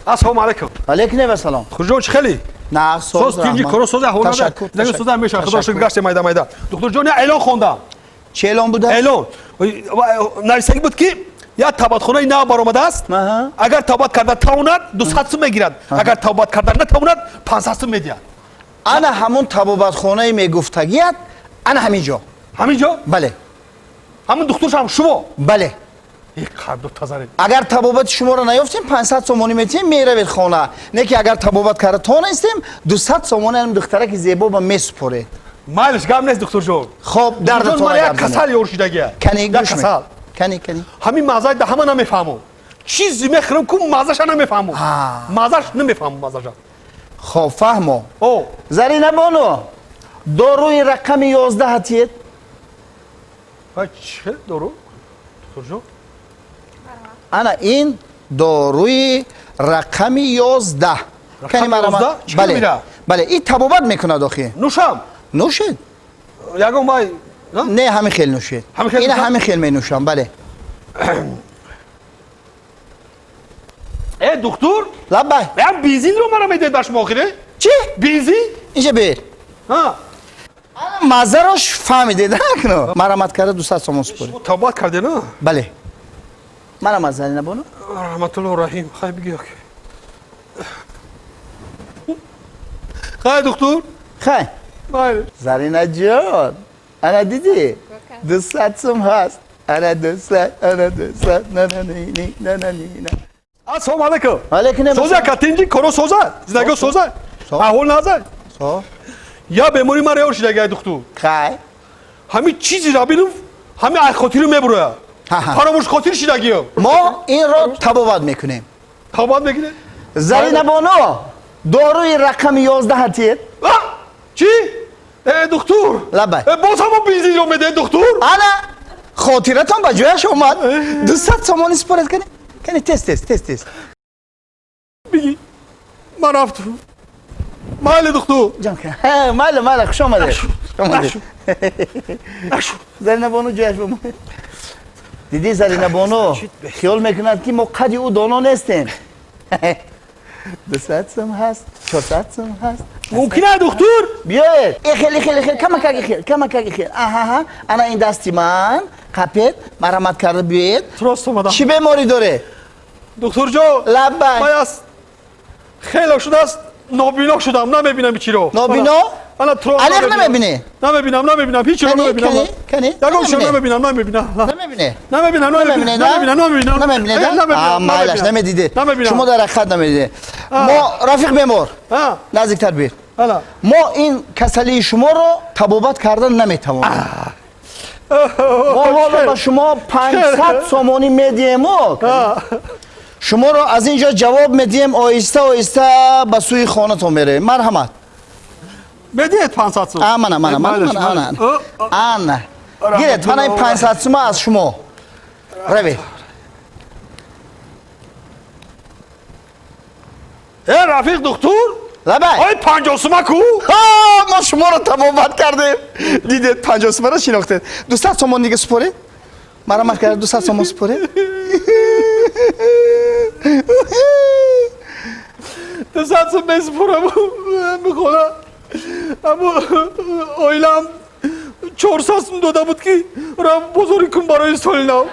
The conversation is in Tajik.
Ассалому алайкум. Алейкум ассалом. Хурҷон, чӣ хеле? На, соз тинҷи коро соза ҳолада. Зага соза меша, худо шукр гаште майда майда. Духтурҷон, я эълон хондам. Чӣ эълон буда? Эълон. Нависагӣ буд ки як табатхонаи нав баромадааст. Агар табат карда тавонад, 200 сум мегирад. Агар табат карда натавонад, 500 сум медиҳад. Ана ҳамун табобатхонаи мегуфтагият, ана ҳамин ҷо. Ҳамин ҷо? Бале. Ҳамун духтуршам шумо? Бале. Агар табобати шуморо наёфтем, 500 сомонӣ метиҳем, меравед хона. Не ки агар табобат карда тонистем, 200 сомонӣ ҳам духтараки зебо ба месупоред. Майлиш, гап нест, духтурҷон. Хоб, дардатон як касал ёршидагия. Кани, гӯш касал. Кани, кани. Ҳамин маззаи да ҳама намефаҳмам. Чизе мехӯрам ку маззаша намефаҳмам. Маззаш намефаҳмам маззаша. Хоб, фаҳмо. Зарина бону, доруи рақами 11 ҳатиед. Чӣ дору? Духтурҷон? Ана ин доруи рақами 11. Кани марама. Бале. Бале, ин табобат мекунад охи. Нӯшам? Нӯшед. Ягон май? Не, ҳамин хел нӯшед. Ина ҳамин хел менӯшам, бале. Э, духтур? Лаббай. Як бензинро мара медиҳед ба шумо охире? Чӣ? Бензин? Инҷа бер. Ҳа. Маззаро фаҳмидед, акно. Марамат карда 200 сомон супоред. Шумо табобат кардед, на? Бале. Марам аз Зарина бону. Раҳматуллоҳ раҳим. Хай бигӯ. Хай, духтур. Хай. Зарина ҷон, ана дидӣ? 200 сум ҳаст. Ана 200, ана 200, на на ни на на ни на. Ассалому алайкум. Алайкум ассалом. Соза катинҷи коро соза. Зиндагио соза. Аҳвол наза. Со. Я беморӣ мара ёр шидагай, духтур. Хай. Ҳамин чизеро бинам, ҳамин ай хотиру мебурояд. Фаромӯш хотир шидагиё. Мо инро табобат мекунем. Табобат мекунед? Зарина бону, доруи рақами 11 ҳатиед. Чӣ? Э, духтур. Лаббай. Боз ҳамон бензинро медиҳед, духтур? Ана хотиратон ба ҷояш омад. 200 сомонӣ супоред кани. Кани, тез тез тез тез. Биги. Ман рафтам. Майли, духтур. Ҷон, майли, майли, хуш омадед. Нашуд. Нашуд. Зарина бону ҷояш бимонед. Дидӣ, Зарина бону хиёл мекунад ки мо қади ӯ доно нестем. 200 сум ҳаст, 400 сум ҳаст. Мумкин аст, духтур? Биёед. Ихел, ихел, ихел, камакак ихел, камакак ихел. Аҳаҳа, ана ин дасти ман, қапед, марамат карда биёед. Рост омадам. Чӣ беморӣ доред? Духтурҷон. Лаббай. Ман аст хеле шудааст, нобино шудам, намебинам ҳечиро. Нобино? Ана тро. Алиқ намебинӣ? Намебинам, намебинам, ҳечиро намебинам. Кани? Ягон чиро намебинам, намебинам. Намебинӣ? Намебинам, намебинам, намебинам, намебинам. Намебинам? Майлаш, намедидед. Намебинам. Шумо дар ҳақиқат намедидед. Мо рафиқ бемор. Наздиктар бир. Мо ин касалии шуморо табобат кардан наметавонем. Мо ҳоло ба шумо 500 сомонӣ медиҳему шуморо аз ин ҷо ҷавоб медиҳем, оҳиста оҳиста ба сӯи хонатон меравем. Марҳамат. Медиҳед 500 сум? Мана, мана, мана, мана. Ана. Гиред, мана ин 500 сума аз шумо. Равед. Э, рафиқ духтур? Лабай. Ой, 50 сума ку? Мо шуморо табобат кардем. Дидед, 50 сумаро шинохтед. 200 сомон дига супоред. Марамат карда 200 сомон супоред. 200 сум месупорам, мехона. Аммо оилаам 400 сум дода буд ки рав бозорӣ кун барои соли нав.